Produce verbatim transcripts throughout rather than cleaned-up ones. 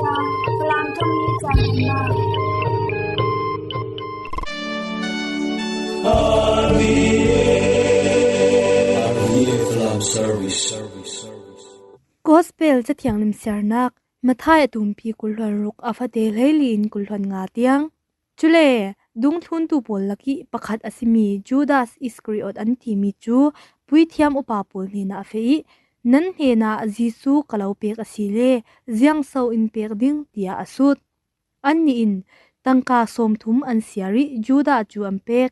Falam thum ni chan na. R V A, R V A Falam Service. Gospel Cathiang limsiarnak, Mathai a tumpi kulhluan ruk a fate hleili in kulhluan nga tiang. Cule, dungthluntu pawl lakih pakhat a simi Judas Iskariot an timi cu puithiam upa pawl hnenah a feh ih, "Nan hnenah Jesuh ka lo pek a si le, ziangso in pek ding?" tiah a sut. Annih in tangka sawmthum an siar ih Judah cu an pek.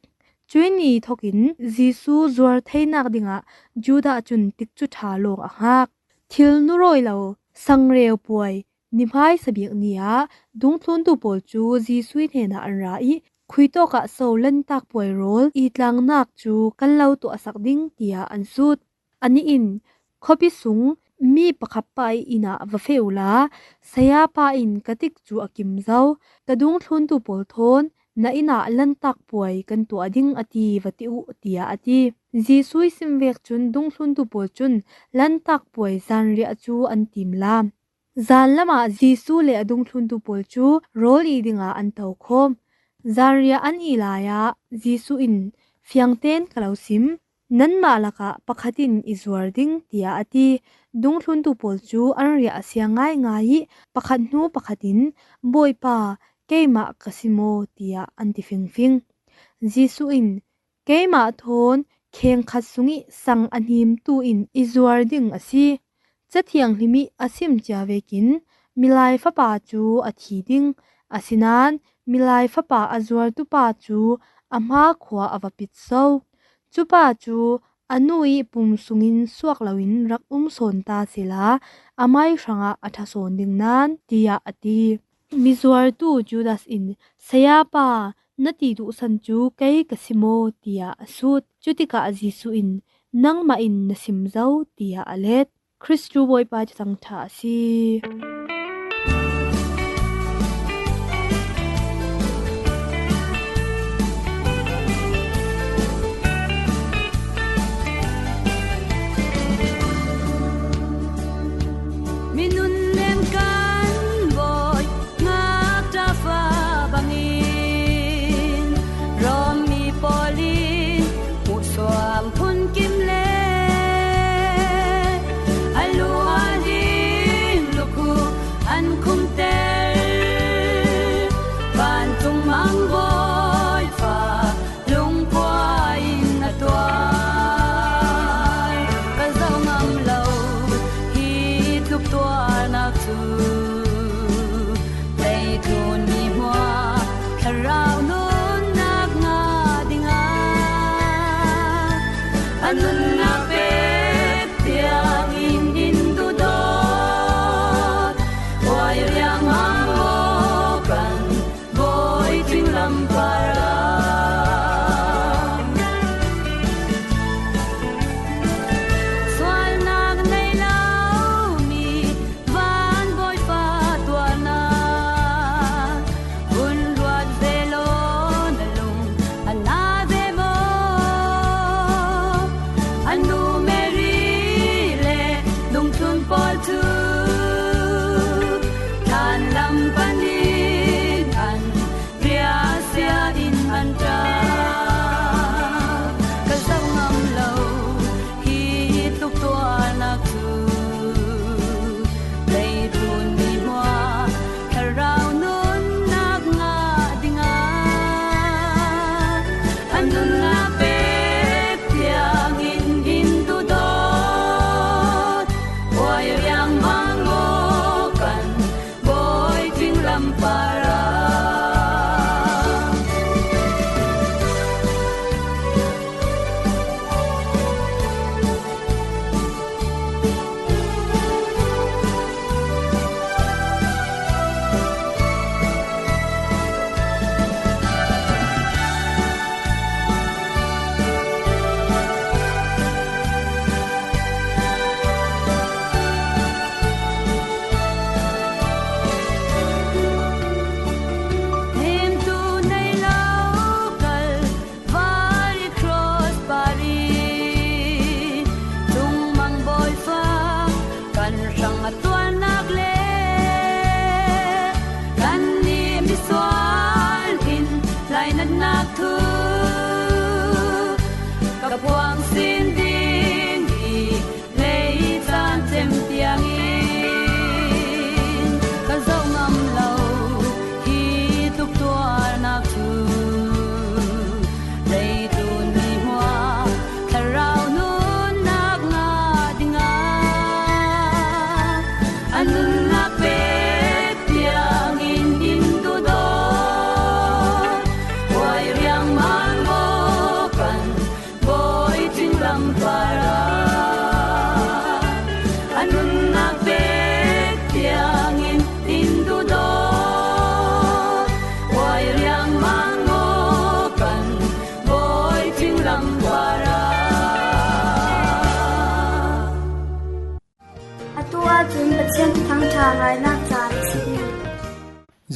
Cuih ni thokin Jesuh zuar theinak dingah Judah cun tikcu ṭha lawng a hngak. Thil nurawi lo, sangreu puai, nihmaisa bik ni ah dungthluntu pawl cu Jesuh hnenah an ra ih, "Khui tawkah so lantak puai rawl i tlangnak cu kan lo tuahsak ding?" tiah an sut. Anih in, "Khuapi sung mi pakhat pa ih inn ah va feh uhla, 'Sayapa in ka tik cu a kim zo, ka dungthluntu pawl thawn na inn ah lantak puai kan tuah ding a ti,' va ti uh," tiah a ti. Jesuh ih sim vek cun dungthluntu pawl cun lantak puai zanriah cu an timlam. Zanlam ah Jesuh le a dungthluntu pawl cu rawl ih dingah an tokhawm. Zanriah an ih lai ah Jesuh in, "Fiangtein ka lo sim, nanmah lakah pakhat in i zuar ding," tiah a ti. Dungthluntu pawl cu an riah a sia ngaingai ih pakhat hnu pakhat in, "Bawipa, keimah ka si maw?" tiah an ti fingfing. Jesuh in, "Keimah thawn khengkhat sungih sang a hnimtu in i zuar ding a si. Cathiang hlim ih a sim cia vekin Milai Fapa cu a thi ding, asinain Milai Fapa a zuartu pa cu a hma khua a va pit so. Cupa cu a nu ih pum sungin suak loin rak um sawn ta sehla, amai hrangah a ṭha sawn ding nain," tiah a ti. Mizuartu Judas in, "Sayapa, na ti duhsan cu kei ka si maw?" tiah a sut. Cutikah Jesuh in, "Nangmah in na sim zo," tiah a let. Khristu Bawipa cu thangṭha a si. Minun nem kan bawi ngakṭah fa bangin Rom mi pawl in hmuhsuam phun kim le a lu a ding lukhu an khumter. Vancung mang bawi fa lungpua in a tuar. Ka zoh ngam lo hi tluk tuarnak cu teitlun mi hmuah thlarau nunnak ngah dingah a nunnak pek tiangin in duhdawt. Uai riang mang aw kan Bawi ṭinglam parah sualnak nei lomi van Bawipa tuarnak vun ruat ve law na lung a na ve maw? A nu Mary le dungthlun pawl cu than lam panin an riahsia in an ṭap. Ka zoh ngam lo hi tluk tuarnak cu teitlun mi hmuah thlarau nunnak ngah dingah a nunnak pek tiangin in duhdawt. Uai riang mang aw kan Bawi ṭinglam parah.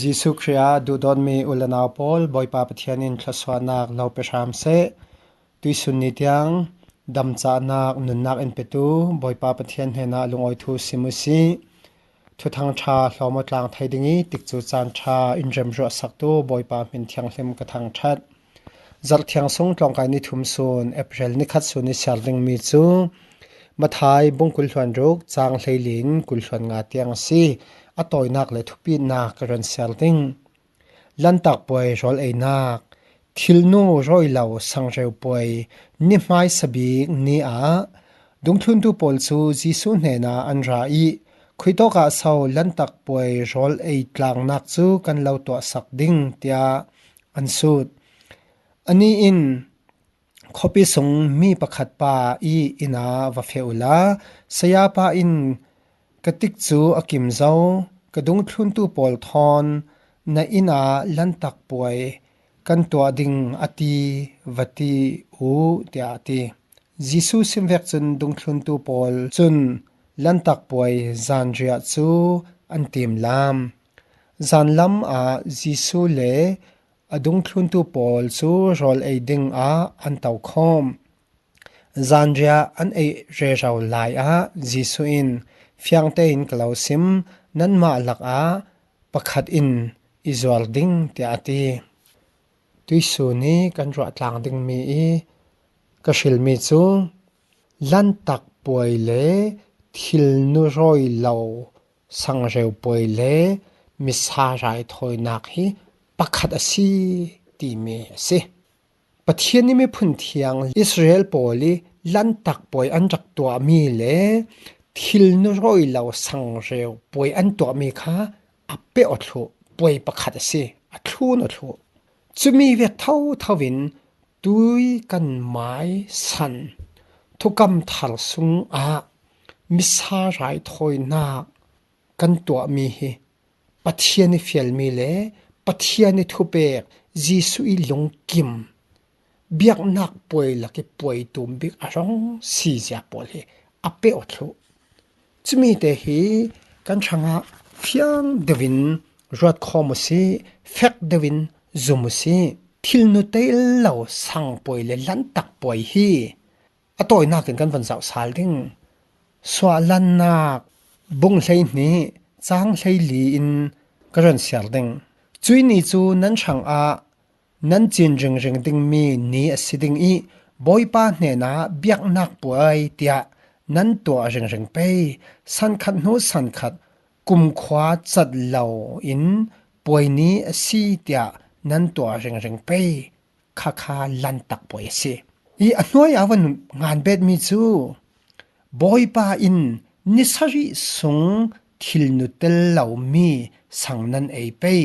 Jesuh Khrih ah duhdawtmi u le nau pawl, Bawipa Pathian in thluasuahnak lo pe hram seh. Tuisun ni tiang damcahnak nunnak in petu Bawipa Pathian hnenah lungawi thu sim u sih. Thuthang ṭha hlawm aw tlang thei ding i, tikcu caan ṭha in remruahsaktu Bawipa hmin thianghlim ka thangṭhat. Zarh thiang sung tlawngkai ni thum sun, April ni khat sun i siar dingmi cu Matthai bung kul hluan ruk, cang hleili in kul hluan nga tiang a si. A tawinak le thupitnak ka run siar ding. Lantak puai rawl einak. Thilnu rawi lo sangreu puai ni hmaisa bik ni ah dungthluntu pawl cu Jesuh hnenah an ra i, "Khuitawk ah so lantak puai rawl ei tlangnak cu kan lo tuahsak ding?" tiah an sut. Anih in, "Khuapi sung mi pakhat pa i inn ah va feh uhla, 'Sayapa in ka tikcu a kim zo, ka dungthluntu pawl thawn na inn ah lantak puai kan tuah ding a ti, va ti u," tiah a ti. Jesuh simvek cun dungthluntu pawl cun lantak puai zanriah cu an timlam. Zanlam ah Jesuh le a dungthluntu pawl cu rawl ei dingah an tokhawm. Zanriah an ei rero lai ah Jesuh in, "Fiang tein ka lo sim, nanmah lakah pakhat in i zuar ding," tiah a ti. Tuisun i kan ruah tlang dingmi i ka hrilmi cu lantak puai le thilnu rawi lo sangreu puai le misa raithawinak hi pakhat a si timi a si. Pathian i miphun thiang Israel pawl i lantak puai an rak tuahmi le thilnu rawi lo sangreu puai an tuahmi kha a peh aw thluh puai pakhat a si, a thlun aw thluh. Cumi vek thotho in tui kan mai san thukam thar sungah misa raithawinak kan tuahmi hi Pathian i fialmi le Pathian i thupek, Jesuh i lungkim, biaknak puai lak i puai tum bik a rung si zia pawl hi a peh aw thluh. Cumi te hi kan hrangah fiang deuh in ruat khawm u sih, fek deuh in zum u sih. Thilnu tel lo sang puai le lantak puai hi a tawinak in kan van zoh sal ding. Suahlannak bung hleihnih, cang hleili in ka run siar ding. Cuih ni cu nan hrangah nan cin ringring dingmi ni a si ding i, Bawipa hnenah biaknak puai tiah nan tuah ringring pei. Sankhat hnu sankhat kumkhua cat lo in puai ni a si tiah nan tuah ringring pei. Khakha lantak puai a si. I a hnuai a van ngan betmi cu Bawipa in ni sarih sung thilnu tel lomi sang nan ei pei.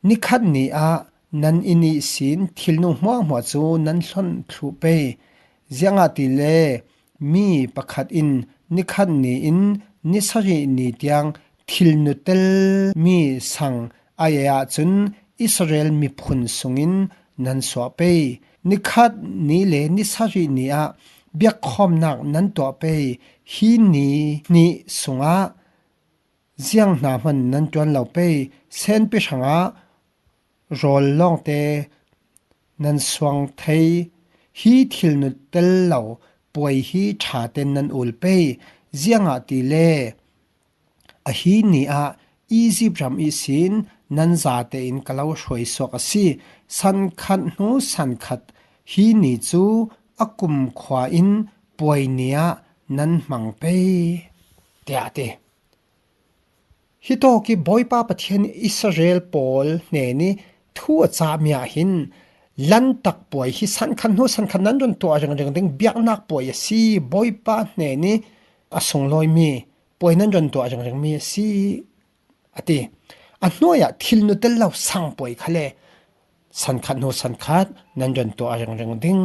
Nikhat ni ah nan inn ihsin thilnu hmuahhmuah cu nan hlonh thluh pei. Ziangahtile mi pakhat in nikhat ni in ni sarih ni tiang thilnu telmi sang a ei ahcun Israel miphun sungin nan suah pei. Nikhat ni le ni sarih ni ah biakkhawmnak nan tuah pei. Hi ni hnih sungah ziang hna hman nan ṭuan lo pei. Senpi hrangah rawl lawngte nan suang thei. Hi thilnu tel lo puai hi ṭha tein nan ul pei. Ziangahtile ahi ni ah Izipt ram ihsin nan zate in ka lo hruaisuak a si. Sankhat hnu sankhat hi ni cu a kumkhua in puai ni ah nan hmang pei, tiah a ti. Hitawk i Bawipa Pathian Israel pawl hnen i thu a cahmi ah hin lantak puai hi sankhat hnu sankhat nan run tuah ringring ding biaknak puai a si. Bawipa hnen i a sunglawimi puai nan run tuah ringringmi a si, a ti. A hnuai ah thilnu tel lo sang puai kha le sankhat hnu sankhat nan run tuah ringring ding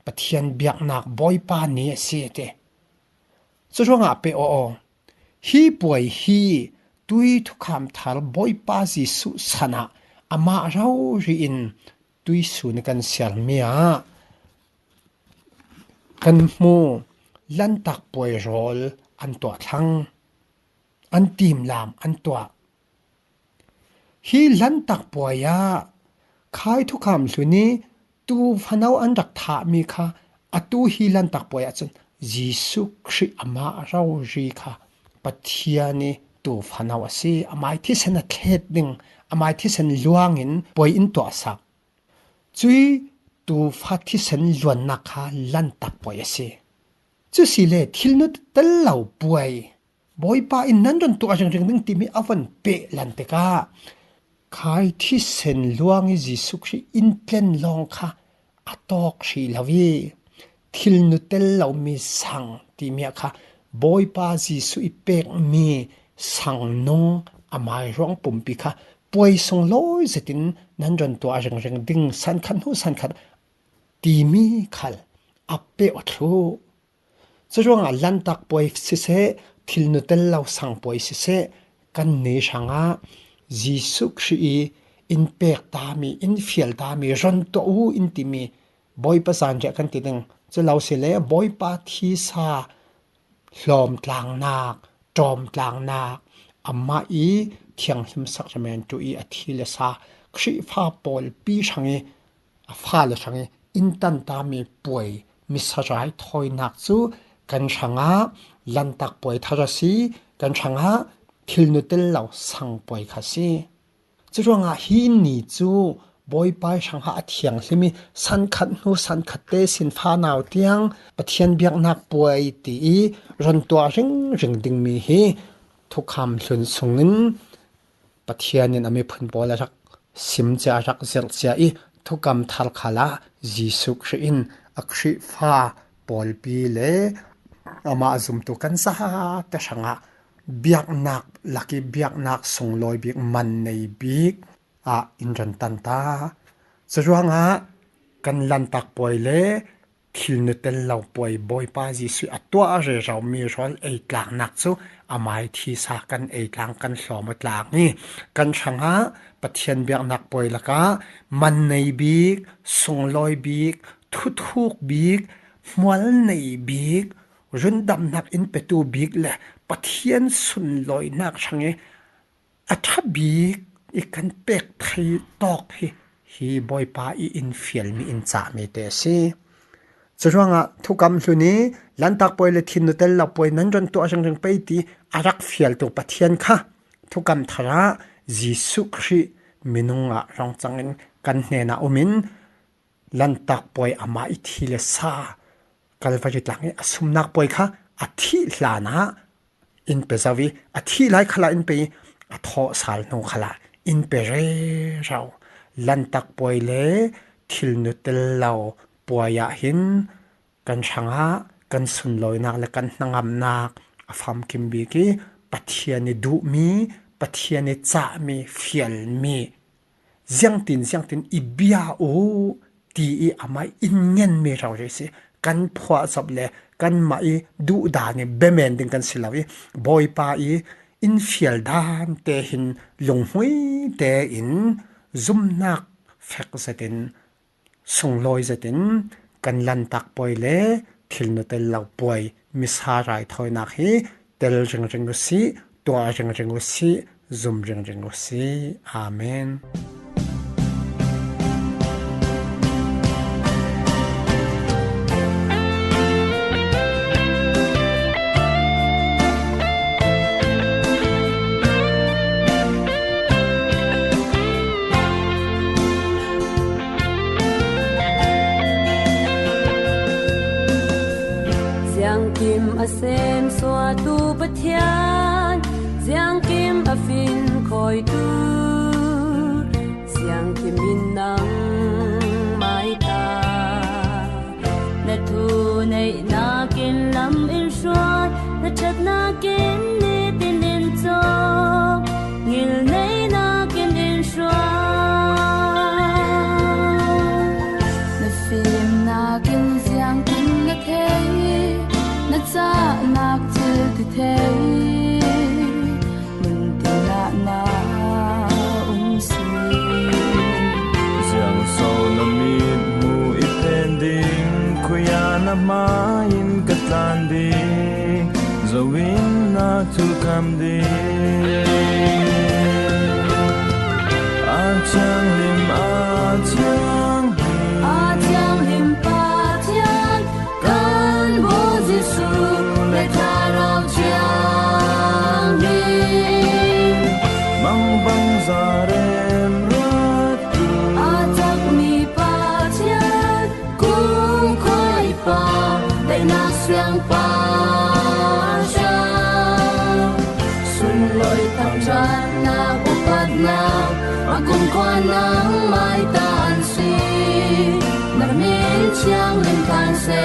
Pathian biaknak Bawipa ni a si, a ti. Curuangah pe aw aw. Hi puai hi tui thukham thar Bawipa Jesuh san ah amah rori in tuisun i kan siarmi ah kan hmu. Lantak puai rawl an tuah thlang, an timlam an tuah. Hi Lantak puai ah Khai Thukham Hlun i tu fano an rak thahmi kha atu hi Lantak puai ahcun Jesuh Khrih amah rori kha Pathian i tu fano a si. Amai thisen a thlet ding, amai thisen luangin puai in tuahsak. Cui tu fa thisen luannak kha Lantak puai a si. Cu si le thil nu tel lo puai Bawipa in nan ron tuah ringring ding timi a von peh lan tikah khai thisen luang i Jesuh Khrih in tlen lawng kha a tawk hrih lo i thil nu tel lomi sang timi ah kha Bawipa Jesuh i pekmi sang nung amai ruang pumpi kha puai sunglawi zetin nan ron tuah ringring ding sankhat hnu sankhat timi khal a peh thluh. Curuangah Lantak puai siseh, thil nu tel lo sang puai siseh, kan nei hrangah Jesuh Khrih i in pek tami, in fial tami, ron tuah u in timi Bawipa zanriah kan ti ding. Cu lo si le Bawipa thisa hlawmtlangnak, ṭawmtlangnak, amah i thianghlim sakramentu i a thi le sa Khrihfa pawlpi hrang i a fale hrang i in tantami puai misa raithawinak cu kan hrangah Lantak puai thar a si, kan hrangah thil nu tel lo sang puai kha si. Curuangah hi ni cu Bawipa i hrangah a thianghlim i sankhat hnu sankhat te sinfa nau tiang Pathian biaknak puai ti i ron tuah ringring dingmi hi Thukham Hlun sungin Pathian in a miphun pawl a rak sim cia, a rak zirh cia i thukam thar khalah Jesuh Khrih in a Khrihfa pawlpi le amah a zumtu kan zate hrangah biaknak lak i biaknak sunglawi bik, man nei bik ah in ran tan ta. Curuangah kan Lantak puai le thil nu tel lo puai Bawipa Jesuh a tuah reromi rawl ei tlaknak cu amai thisa kan ei tlang, kan hlawm a tlang i kan hrangah Pathian biaknak puai lakah man nei bik, sunglawi bik, thuthuk bik, hmual nei bik, rundamnak in petu bik le Pathian sunlawinak hrang i a ṭha bik i kan pek thei tawk hi, hi Bawipa i in fialmi, in cahmi te a si. Curuangah thukam hlun i Lantak puai le thil nu tel lo puai nan ron tuah ringring pei ti a rak fialtu Pathian kha thukam thar ah Jesuh Khrih minung ah rawng cangin kan hnenah um in Lantak puai amah i thi le sa Kalvari tlang i a sumnak puai kha a thih hlan ah in pe zo i a thih lai khalah in pe i a thawh sal hnu khalah in pe rero. Lantak puai le thil nu tel lo puai ah hin kan hrangah kan sunlawinak le kan hnangamnak a famkim bik i Pathian i duhmi, Pathian i cahmi, fialmi, ziangtin ziangtin i bia u ti i amah in ngenmi rori si. Kan phuahzop le kanmah i duhdan i bemen ding kan si lo i Bawipa i in fial dan te hin lunghmui tein zumnak fek zetin sunglawi zetin kan Lantak puai le thil nu tel lo puai misa raithawinak hi tel ringring u sih, tuah ringring u sih, zum ringring u sih. Amen. Ziangkim a sem suatu Pathian, ziangkim a fin khawitu, ziangkim in nang mai ta. Na thuneihnak in lam in hruat, na ṭhatnak in nitin in cawk, ngilneihnak in in hruat. Na fimnak in ziangtin na thei, na cahnak thil ti thei, mun tin ah na um si. Ziang so na mit hmu i phen ding, khuiah na hma in ka tlan ding, zo in na thukam ding. Pasha, sunloi tangchanna upatna, a kumkhua nang mai ta an si, na min thianghlim thang se.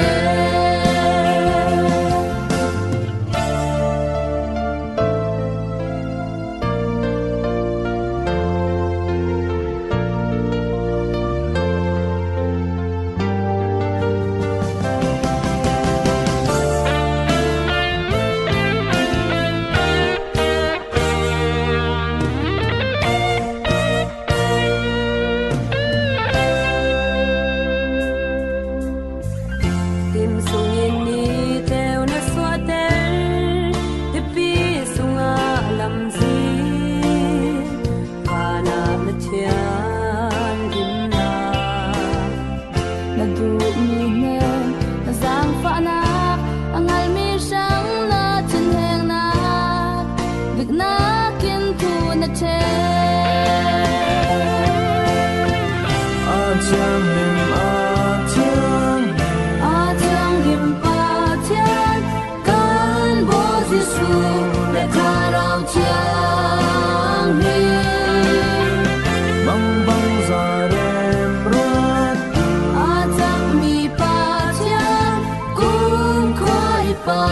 Tim sungin ni teu na suahter, tepi sungah lamzi, vanah na thianghlimna. Na duhmi nen na zangfahnak, a ngalmi hrang na thinhengnak, diknak in thu na ṭhen. A thianghlim, a thianghlim, a thianghlim Pathian, kan Bawi Jesuh le Thlarau Thianghlim, mangbangza remruat, a cangmi Pathian, kumkhua i Pa,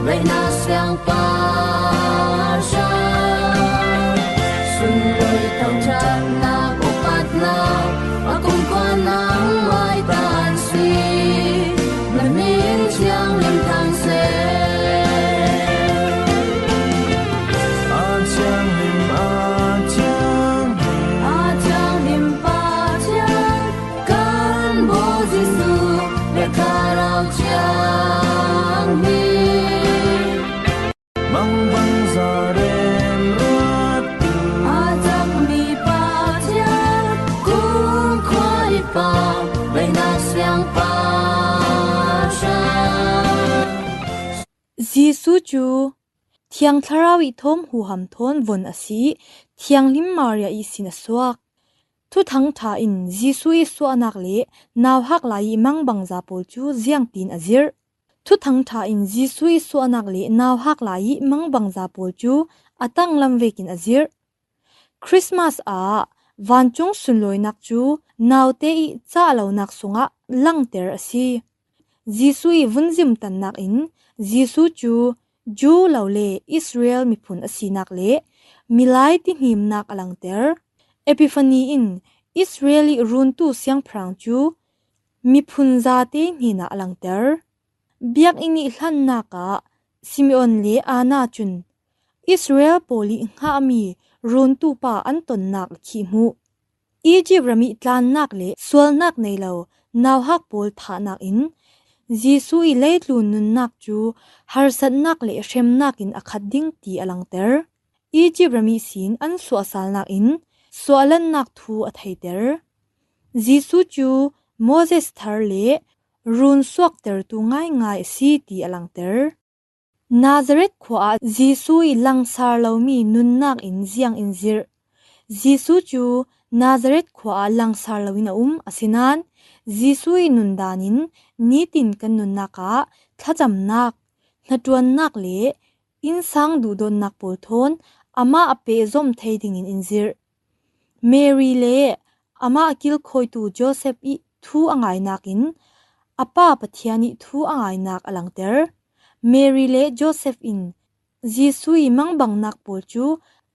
reihnak siangpahrang, sunlui thangṭhatnak upatnak, a kumkhua nangmai ta an si, na min thianghlim thang seh. A thianghlim, a thianghlim, a thianghlim Pathian, kan Bawi Jesuh le Thlarau Thianghlim, mangbangza remruat, a cangmi Pathian, kumkhua i Pa, reihnak siangpahrang. Jesuh cu Thiang Thlarau i thawm huham thawn von a si, thianghlim Maria ihsin a suak. Thuthang ṭha in Jesuh i suahnak le nauhak lai i mangbangza pawl cu ziangtin a zirh? Thuthang ṭha in Jesuh i suahnak le nauhak lai i mangbangza pawl cu a tanglam vekin a zirh. Christmas ah vancung sunlawinak cu naute i cahlonak sungah langter a si. Jesuh i vun zimtannak in Jesuh cu Jew lo le Israel miphun a sinak le milai tihhnimnak a langter. Epiphany in Israel i runtu siangpahrang cu miphun zate hnenah a langter. Biakinn i hlannak ah Simeon le Anna cun Israel pawl i hngahmi runtu pa an tonnak a khih hmuh. Izipt ram i tlannak le sualnak nei lo nauhak pawl thahnak in Jesuh i leitlun nunnak cu harsatnak le hremnak in a khat ding ti a langter. Izipt ram ihsin an suahsalnak in suahlannak thu a theiter. Jesuh cu Moses thar le run suaktertu ngaingai a si ti a langter. Nazareth khua ah Jesuh i langsar lomi nunnak in ziang in zirh? Jesuh cu Nazareth khua ah langsar loin a um, asinain Jesuh i nundan in nitin kan nunnak ah thlacamnak, hnaṭuannak le innsang duhdawtnak pawl thawn amah a pehzom thei dingin in zirh. Mary le amah kilkhawitu Joseph i thu a ngainak in a Pa Pathian i thu a ngainak a langter. Mary le Joseph in Jesuh i mangbangnak pawl cu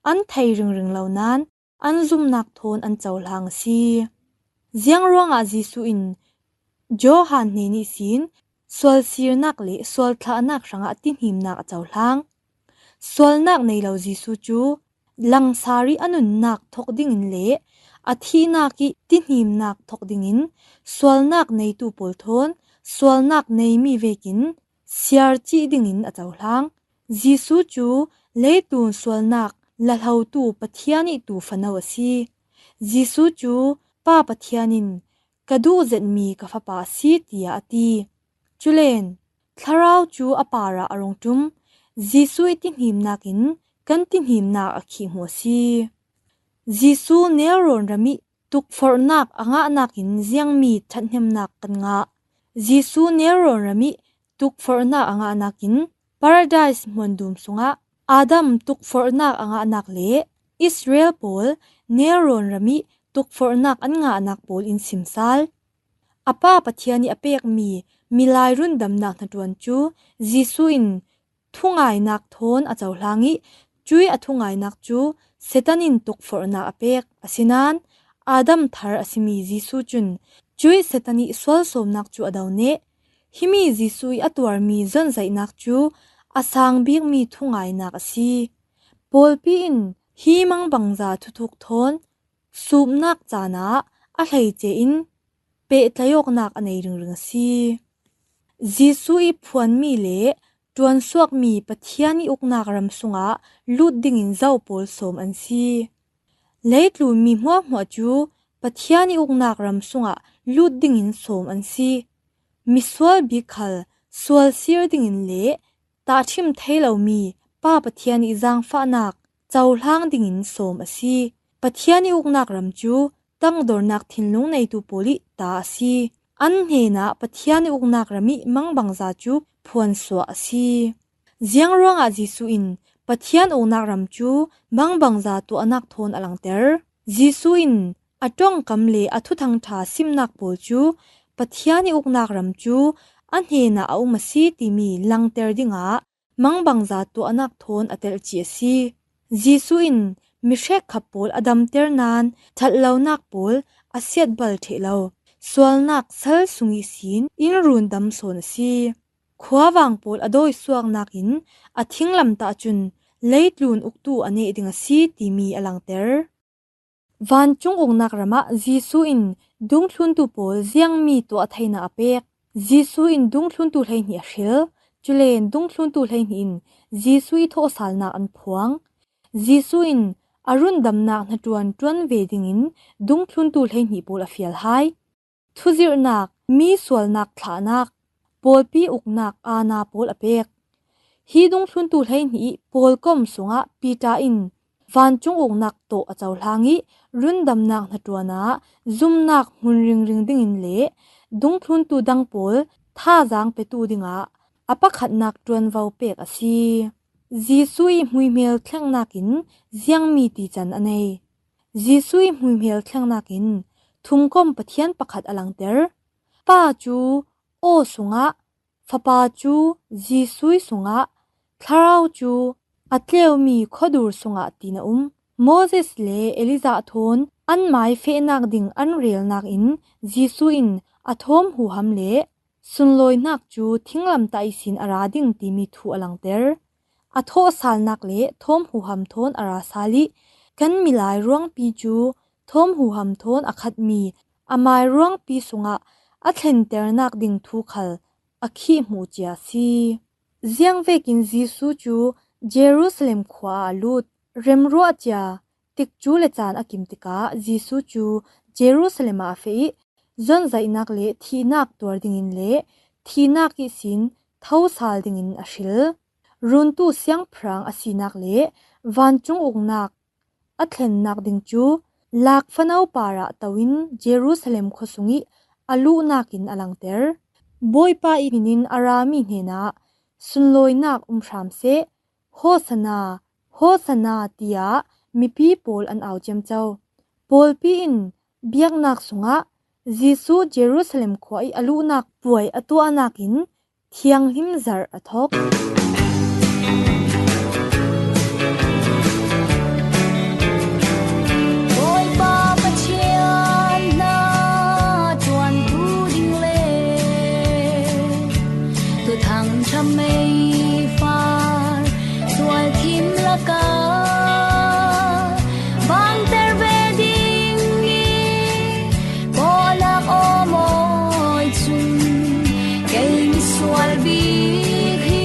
an thei ringring lo nain an zumhnak thawn an cohlang a si. Ziangruangah Jesuh in Johan hnen ihsin sualsirnak le sualthlahnak hrangah tihhnimnak a cohlang? Sualnak nei lo Jesuh cu langsar i a nunnak thawk dingin le a thihnak i tihhnimnak thawk dingin sualnak neitu pawl thawn sualnak neimi vekin siar cih dingin a cohlang. Jesuh cu leitlun sualnak lahlotu Pathian i tufano a si. Jesuh cu Pa Pathian in ka duh zetmi ka fapa a si, tiah a ti. Culen Thlarau cu a parah a rung ṭum. Jesuh i tihnimnak in kan tihnimnak a khih hmuh a si. Jesuh nelrawn ram i tukforhnak a ngahnak in ziangmi ṭhathnemnak kan ngah? Jesuh nelrawn ram i tukforhnak a ngahnak in Paradise hmuandum sungah Adam tukforhnak a ngahnak le Israel pawl Nelrawn ram ih tukforhnak an ngahnak pawl in simsal. A Pa Pathian ih a pekmi milai rundamnak hnaṭuan cu Jesuh in thungainak thawn a cohlang ih cuih a thungainak cu Satan in tukforhnak a pek. Asinain Adam thar a simi Jesuh cun cuih Satan ih sual sawmnak cu a do neh. Himi Jesuh ih a tuarmi zonzaihnak cu a sang bikmi thungainak a si. Pawlpi in hi mangbangza thuthuk thawn supnak caan ah a hleice in pehtlaih awknak a nei ringring a si. Jesuh ih phuanmi le ṭuansuakmi Pathian ih uknak ram sungah lut dingin zoh pawl sawm an si. Leitlun mi hmuahhmuah cu Pathian ih uknak ram sungah lut dingin sawm an si. Misual bik khal sual sir dingin le tahṭhim thei lomi Pa Pathian ih zaangfahnak cohlang dingin sawm a si. Pathian ih uknak ram cu tangdornak thinlung neitu pawl ih ta a si. An hnenah Pathian ih uknak ram ih mangbangza cu phuansuah a si. Ziangruangah Jesuh in Pathian uknak ram cu mangbangza tuahnak thawn a langter? Jesuh in a ṭongkam le a thuthangṭha simnak pawl cu Pathian ih uknak ram cu a hnenah a um a si timi langter dingah mangbangza tuahnak thawn a telh cih a si. Jesuh in mi hrekkhat pawl a damter nain ṭhatlonak pawl a siatbal ṭheh lo, sualnak sal sung ihsin in rundam sawn a si. Khuavang pawl a dawisuaknak in a thinglamtah cun leitlun uktu a neh ding a si timi a langter. Vancung uknak ramah Jesuh in dungthluntu pawl ziangmi tuah theinak a pek? Jesuh in dungthluntu hleihnih a hril. Cule dungthluntu hleihnih in Jesuh ih thawhsalnak an phuang. Jesuh in a rundamnak hnaṭuan ṭuan ve dingin dungthluntu hleihnih pawl a fial hai. Thuzirhnak, mi sualnak thlahnak, pawlpi uknak aana pawl a pek. Hi dungthluntu hleihnih ih pawlkom sungah Peter in vancung uknak tawh a cohlang ih rundamnak hnaṭuan ah zumnak hmun ringring dingin le dungthluntu dang pawl thazaang petu dingah a pakhatnak ṭuanvo pek a si. Jesuh ih hmuihmel thlengnak in ziangmi tican a nei? Jesuh ih hmuihmel thlengnak in thumkom Pathian pakhat a langter. Pa cu aw sungah, Fapa cu Jesuh sungah, Thlarau cu a tleumi khuadur sungah tiin a um. Moses le Elijah thawn an mai fehnak ding an relnak in Jesuh in a thawm huham le sunlawinak cu thinglamtah ihsin a ra ding timi thu a langter. A thawhsalnak le thawm huham thawn a ra sal ih kan milai ruangpi cu thawm huham thawn a khatmi amai ruangpi sungah a thlenternak ding thu khal a khihhmuh cia a si. Ziangvekin Jesuh cu Jerusalem khua ah a lut. Remruah cia tikcu le caan a kim tikah Jesuh cu Jerusalem ah a feh ih zonzaihnak le thihnak tuar dingin le thihnak ihsin thosal dingin a hril. Runtu siangpahrang a sinak le vancung uknak a thlennak ding cu lakfano parah to in Jerusalem khuasung ih a luhnak in a langter. Bawipa ih hmin in a rami hnenah sunlawinak um hram seh, Hosanna, Hosanna, tiah mipi pawl an au ciamco. Pawlpi in biaknak sungah Jesuh Jerusalem khua ih a luhnak puai a tuahnak in thianghlim zarh a thok. Bawipa Pathian hna ṭuantu ding le Thuthang ṭha meifar sual thim lakah bangter ve ding ih pawlak aw mawi cun kei misual bik hi.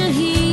Hi